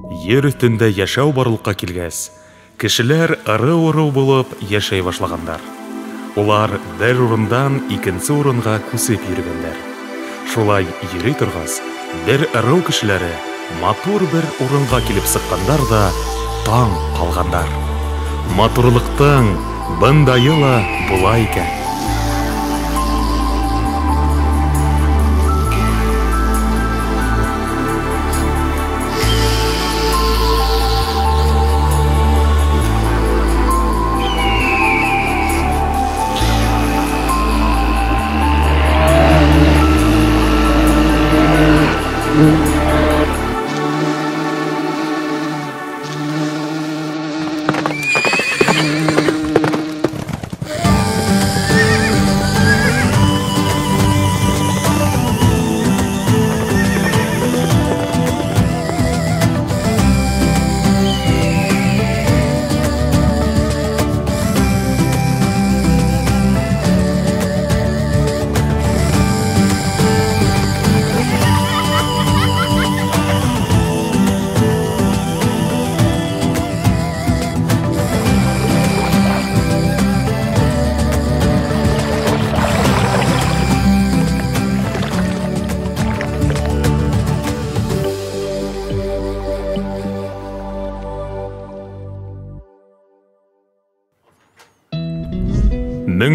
Ер өҫтөндә йәшәү барлыҡҡа килгәс, кешеләр ырыу-ырыу булып йәшәй башлағандар. Улар бер урындан икенсе урынға күсеп йөрөгәндәр. Шулай йөрөй торғас, бер ырыу кешеләре матур бер урынға килеп сыҡҡандар ҙа таң ҡалғандар. Матурлыҡтың бындайы ла була икән.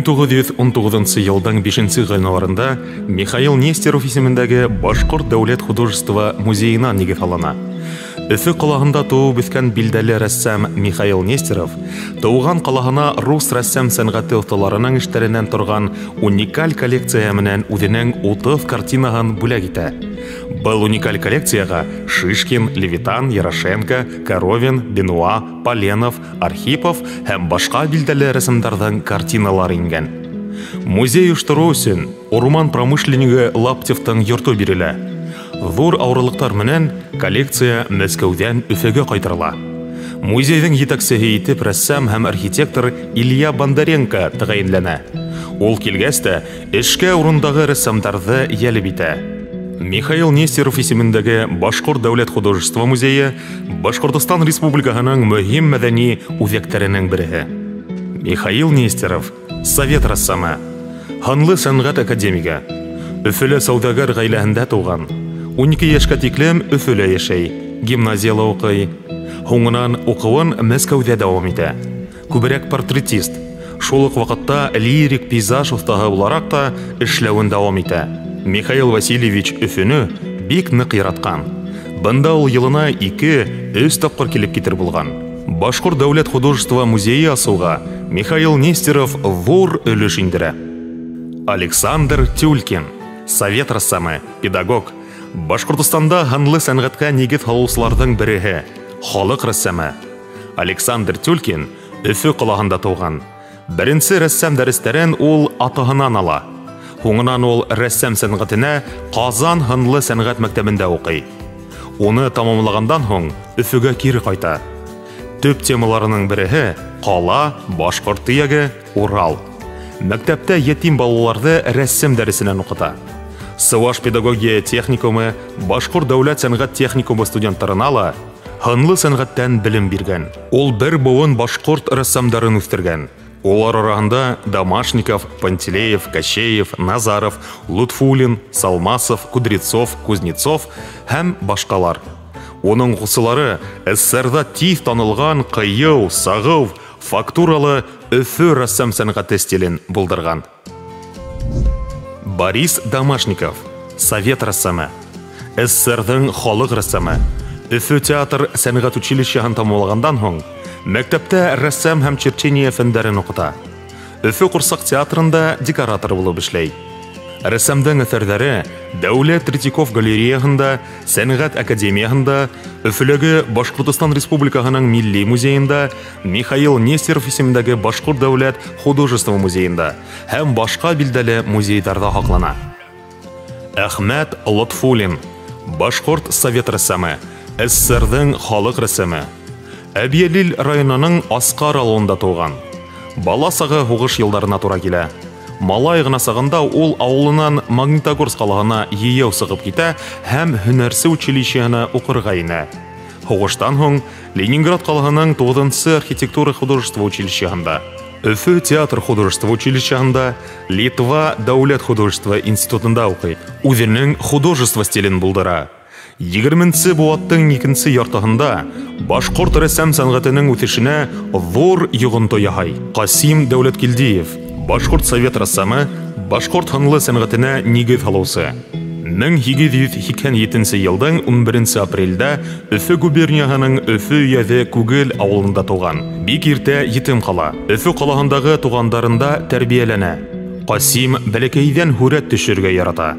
1919 йылдың 5 ғинуарында Михаил Нестеров исемендәге Башҡорт дәүләт художество музейына нигеҙ һалына. Өфө ҡалаһында тыуып үҫкән билдәле рәссам Михаил Нестеров тыуған ҡалаһына рус рәссам сәнғәте оҫталарының эштәренән торған уникаль коллекция менән үҙенең 30 картинаһын бүләк итә. Был уникаль коллекцияға Шишкин, Левитан, Ярошенко, Коровин, Бенуа, Поленов, Архипов һәм башҡа билдәле рәссамдарҙың картиналары ингән. Музей ойоштороу өсөн урман промышленнигы Лаптевтың йорто бирелә. Ҙур ауырлыҡтар менән коллекция Мәскәүҙән Өфөгә ҡайтарыла. Музейҙың етәксеһе итеп рәссам һәм архитектор Илья Бондаренко тәғәйенләнә. Ул килгәс тә эшкә урындағы рәссамдарҙы йәлеп итә. Михаил Нестеров исемендәге Башҡорт дәүләт художество музейы Башҡортостан Республикаһының мөһим мәҙәни үҙәктәренең береһе. Михаил Нестеров совет рәссамы, һанлы сәнғәт академигы, Өфөлә сауҙагәр ғаиләһендә тыуған. 12 йәшкә тиклем Өфөлә йәшәй, гимназияла уҡый. Һуңынан уҡыуын Мәскәүҙә дауам итә. Күберәк портретист, шул уҡ ваҡытта лирик пейзаж оҫтаһы булараҡ та эшләүен дауам итә. Михаил Васильевич Өфөнө бик ныҡ яратҡан. Бында ул йылына 2-3 тапҡыр килеп китер булған. Башҡорт дәүләт художество музейы асыуға Михаил Нестеров ҙур өлөш индерә. Александр Тюлькин, совет рәссамы, педагог, Башҡортостанда һынлы сәнғәткә нигеҙ һалыусыларҙың береһе, халыҡ рәссамы. Александр Тюлькин Өфө ҡалаһында тыуған. Беренсе рәссам дәрестәрен ул атаһынан ала. Һуңынан ул рәссам сәнғәтенә Ҡазан һынлы сәнғәт мәктәбендә уҡый. Уны тамамлағандан һуң Өфөгә кире ҡайта. Төп темаларының береһе ҡала, башҡорт төйәге, Урал. Мәктәптә ятим балаларҙы рәссем дәресенән уҡыта. Сыуаш педагогия техникумы, Башҡорт дәүләт сәнғәт техникумы студенттарына ла һынлы сәнғәттән белем биргән. Ул бер быуын башҡорт рәссамдарын үҫтергән. Улар араһында Домашников, Пантелеев, Кощеев, Назаров, Лутфулин, Салмасов, Кудрецов, Кузнецов һәм башҡалар. Уның уҡыусылары СССРҙа тиҙ танылған ҡыйыу, сағыу, фактуралы Өфө рәссам сәнғәте стилен булдырған. Борис Домашников, совет рәссамы, СССРҙың халыҡ рәссамы. Өфө театр сәнғәт училищеһын тамамлағандан һуң мәктәптә рәссам һәм черчение фәндәрен уҡыта. Өфө ҡурсаҡ театрында декоратор булып эшләй. Рәссамдың әҫәрҙәре Дәүләт Третьяков галереяһында, Сәнғәт академияһында, Өфөләге Башҡортостан Республикаһының Милли музейында, Михаил Нестеров исемендәге Башҡорт дәүләт художество музейында һәм башҡа билдәле музейҙарҙа һаҡлана. Әхмәт Лотфуллин, башҡорт совет рәссамы, СССРҙың халыҡ рәссамы. Әбйәлил районының Асҡар ауылында тыуған. Бала сағы һуғыш йылдарына тура килә. Малай ғына сағында ул ауылынан Магнитогорск ҡалаһына йәйәү сығып китә һәм һөнәрсе училищеһына уҡырға инә. Һуғыштан һуң Ленинград ҡалаһының 9-нсы архитектура художество училищеһында, Өфө театр художество училищеһында, Литва дәүләт художество институтында уҡый. Үҙенең художество стилен булдыра. 20-нсе быуаттың икенсе яртыһында башҡорт рәссам сәнғәтенең үҫешенә ҙур йоғонто яһай. Ҡасим Дәүләткилдиев башҡорт совет рәссамы, башҡорт һынлы сәнғәтенә нигеҙ һалыусы. 1887 йылдың 11 апрелдә Өфө губернияһының Өфө өйәҙе Күгел ауылында тыуған. Бик иртә етем ҡала. Өфө ҡалаһындағы туғандарында тәрбиәләнә. Ҡасим бәләкәйҙән һүрәт төшөрөргә ярата.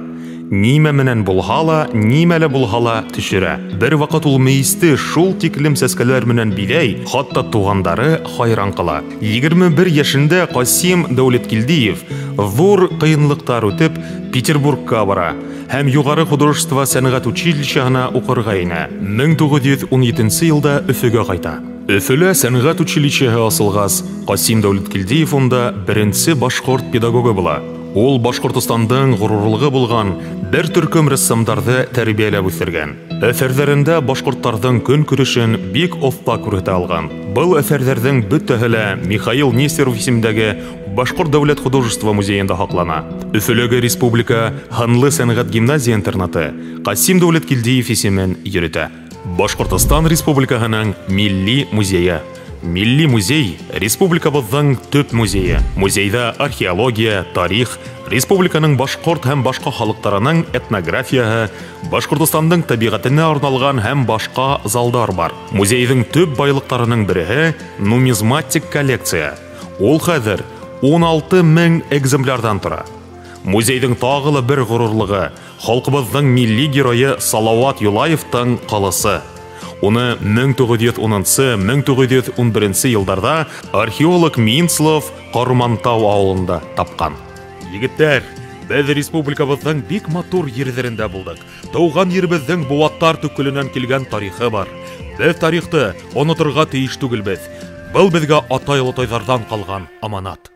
Нимә менән булһа ла, нимә лә булһа ла төшөрә. Бер ваҡыт ул мейесте шул тиклем сәскәләр менән биҙәй, хатта туғандары хайран ҡала. 21 йәшендә Ҡасим Дәүләткилдиев ҙур ҡыйынлыҡтар үтеп Петербургка бара һәм юғары художество сәнғәт училищеһына уҡырға инә. 1917 йылда Өфөгә ҡайта. Өфөлә сәнғәт училищеһы асылғас, Ҡасим Дәүләткилдиев унда беренсе башҡорт педагогы була. Ул Башҡортостандың ғорурлығы булған бер төркөм рәссамдарҙы тәрбиәләп үҫтергән. Әҫәрҙәрендә башҡорттарҙың көнкүрешен бик оҫта күрһәтә алған. Был әҫәрҙәрҙең бөтәһе лә Михаил Нестеров исемендәге Башҡорт дәүләт художество музейында һаҡлана. Өфөләге республика һынлы сәнғәт гимназия интернаты Ҡасим Дәүләткилдиев исемен йөрөтә. Башҡортостан Республикаһының милли музейы. Милли музей республикабыҙҙың төп музейы. Музейҙа археология, тарих, республиканың башҡорт һәм башҡа халыҡтарының этнографияһы, Башҡортостандың тәбиғәтенә арналған һәм башҡа залдар бар. Музейҙың төп байлыҡтарының береһе нумизматик коллекция. Ул хәҙер 16 мең экземплярҙан тора. Музейҙың тағы ла бер ғорурлығы халҡыбыҙҙың милли геройы Салауат Юлаевтың ҡылысы. Уны 1910-1911 йылдарҙа археолог Минцлов Ҡармантау ауылында тапҡан. Егеттәр, беҙ республикабыҙҙың бик матур ерҙәрендә булдыҡ. Тыуған еребеҙҙең быуаттар төпкөлөнән килгән тарихы бар. Беҙ тарихты оноторға тейеш түгелбеҙ. Был беҙгә атай-олатайҙарҙан ҡалған аманат.